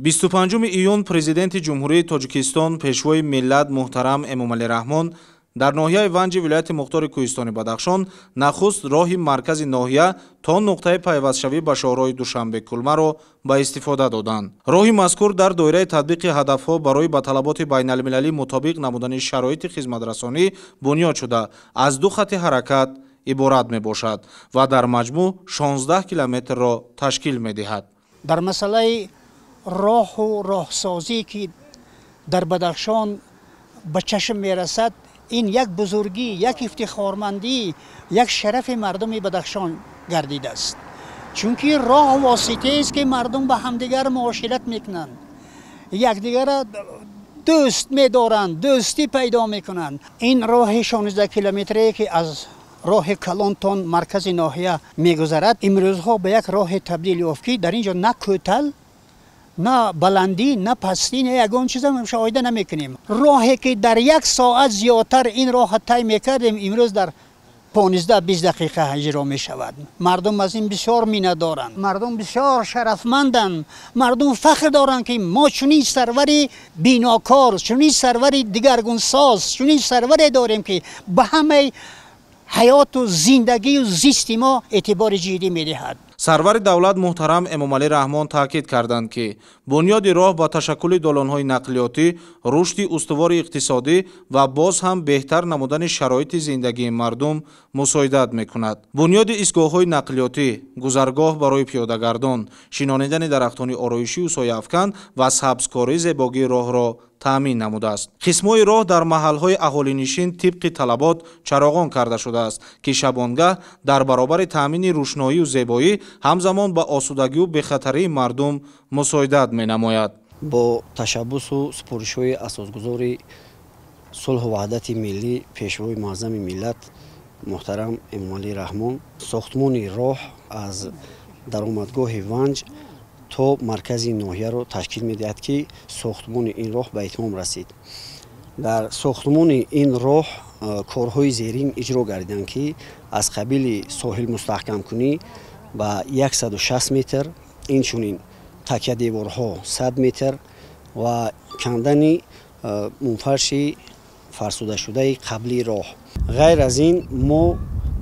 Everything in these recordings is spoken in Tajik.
25 июн Президенти Ҷумҳурии Тоҷикистон, Пешвои миллат муҳтарам Эмомалӣ Раҳмон дар ноҳияи Ванҷи вилояти Мухтори Кӯҳистони Бадахшон нахуст роҳи маркази ноҳия то нуқтаи пайвастшавӣ ба шоҳроҳи Душанбе-Кулмаро ба истифода доданд. Роҳи мазкур дар доираи татбиқи ҳадафҳо барои ба талаботи байналмилалӣ мутобиқ намудани шароити хизматрасонӣ бунёд шуда, аз ду хати ҳаракат иборат мебошад ва дар маҷмӯъ 16 километрро ташкил медиҳад. Дар масъалаи роҳу роҳсозӣ, ки дар Бадахшон ба чашм мерасад, ин як бузургӣ, як ифтихормандӣ, як шарафи мардуми Бадахшон гардидааст. Чунки роҳ воситаест, ки мардум ба ҳамдигар муошират мекунанд, якдигарро дӯст медоранд, дӯстӣ пайдо мекунанд. Ин роҳи 16 километрие, ки аз роҳи калон то маркази ноҳия мегузарад, имрӯзҳо ба як роҳе табдил ёфт, ки дар ин ҷо на кӯтал, на баландӣ, на пастӣ, на ягон чиза мушоҳида намекунем. Роҳе ки дар як соат зиёдтар ин роҳа тай мекардем, имрӯз дар 15-20 дақиқа иҷро мешавад. Мардум аз ин бисёр миннатдоранд, мардум бисёр шарафманданд, мардум фахр доранд, ки мо чунин сарвари бинокор, чунин сарвари дигаргунсоз, чунин сарваре дорем, ки ба ҳамаи ҳаёту зиндагию зисти мо эътибори ҷиддӣ медиҳад. Сарвари давлат муҳтарам Эмомалӣ Раҳмон таъкид карданд, ки бунёди роҳ ба ташаккули долонҳои нақлиётӣ, рушди устувори иқтисодӣ ва боз ҳам беҳтар намудани шароити зиндагии мардум мусоидат мекунад. Бунёди истгоҳҳои нақлиётӣ, гузаргоҳ барои пиёдагардон, шинонидани дарахтони ороишию сояафкан ва сабзкории зебогии роҳро таъмин намудааст. Қисмҳои роҳ дар маҳалҳои аҳолинишин тибқи талабот чароғон карда шудааст, ки шабонгаҳ дар баробари таъмини рӯшноию зебоӣ ҳамзамон ба осудагию бехатарии мардум мусоидат менамояд. Бо ташаббусу супоришҳои асосгузори сулҳу ваҳдати миллӣ, Пешвои муаззами миллат муҳтарам Эмомалӣ Раҳмон, сохтмони роҳ аз даромадгоҳи Ванҷ то маркази ноҳияро ташкил медиҳад, ки сохтмони ин роҳ ба итмом расид. Дар сохтмони ин роҳ корҳои зерин иҷро гардиданд, ки аз қабили соҳил мустаҳкамкунӣ ба 160 метр, инчунин такядеворҳо 100 метр ва кандани мунфарши фарсудашудаи қаблии роҳ. Ғайр аз ин, мо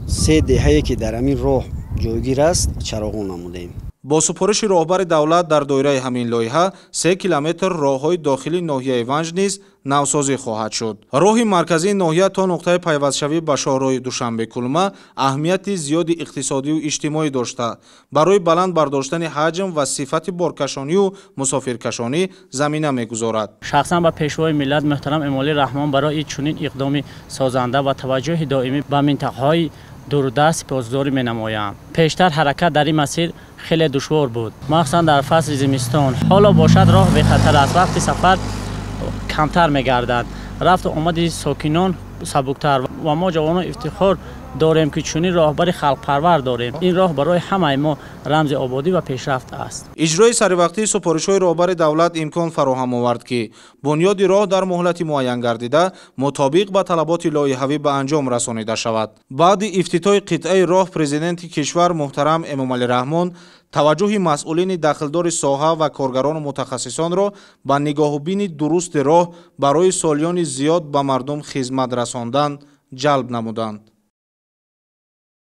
се деҳае, ки дар ҳамин роҳ ҷойгир аст, чароғон намудем. Бо супориши роҳбари давлат дар доираи ҳамин лоиҳа 3 километр роҳҳои дохили ноҳияи Ванҷ низ навсозӣ хоҳад шуд. Роҳи марказии ноҳия то нуқтаи пайвастшавӣ ба шоҳроҳи Душанбе-Кулма аҳамияти зиёди иқтисодию иҷтимоӣ дошта, барои баланд бардоштани ҳаҷм ва сифати боркашонию мусофиркашонӣ замина мегузорад. Шахсан ба Пешвои миллат муҳтарам Эмомалӣ Раҳмон барои чунин иқдоми созанда ва таваҷҷӯҳи доимӣ ба минтақаҳои дурдаст сипосгузорӣ менамоям. Пештар ҳаракат дар ин масир хеле душвор буд, махсусан дар фасли зимистон. Ҳоло бошад, роҳ бехатар аст, вақти сафар камтар мегардад, рафту омади сокинон сабуктар ва мо ҷавонон ифтихор дорем, ки чунин роҳбари халқпарвар дорем. Ин роҳ барои ҳамаи мо рамзи ободӣ ва пешрафт аст. Иҷрои саривақтии супоришҳои роҳбари давлат имкон фароҳам овард, ки бунёди роҳ дар муҳлати муайян гардида мутобиқ ба талаботи лоиҳавӣ ба анҷом расонида шавад. Баъди ифтитоҳи қитъаи роҳ Президенти кишвар муҳтарам Эмомалӣ Раҳмон таваҷҷӯҳи масъулини дахлдори соҳа ва коргарону мутахассисонро ба нигоҳубини дурусти роҳ барои солиёни зиёд ба мардум хизмат расондан ҷалб намуданд.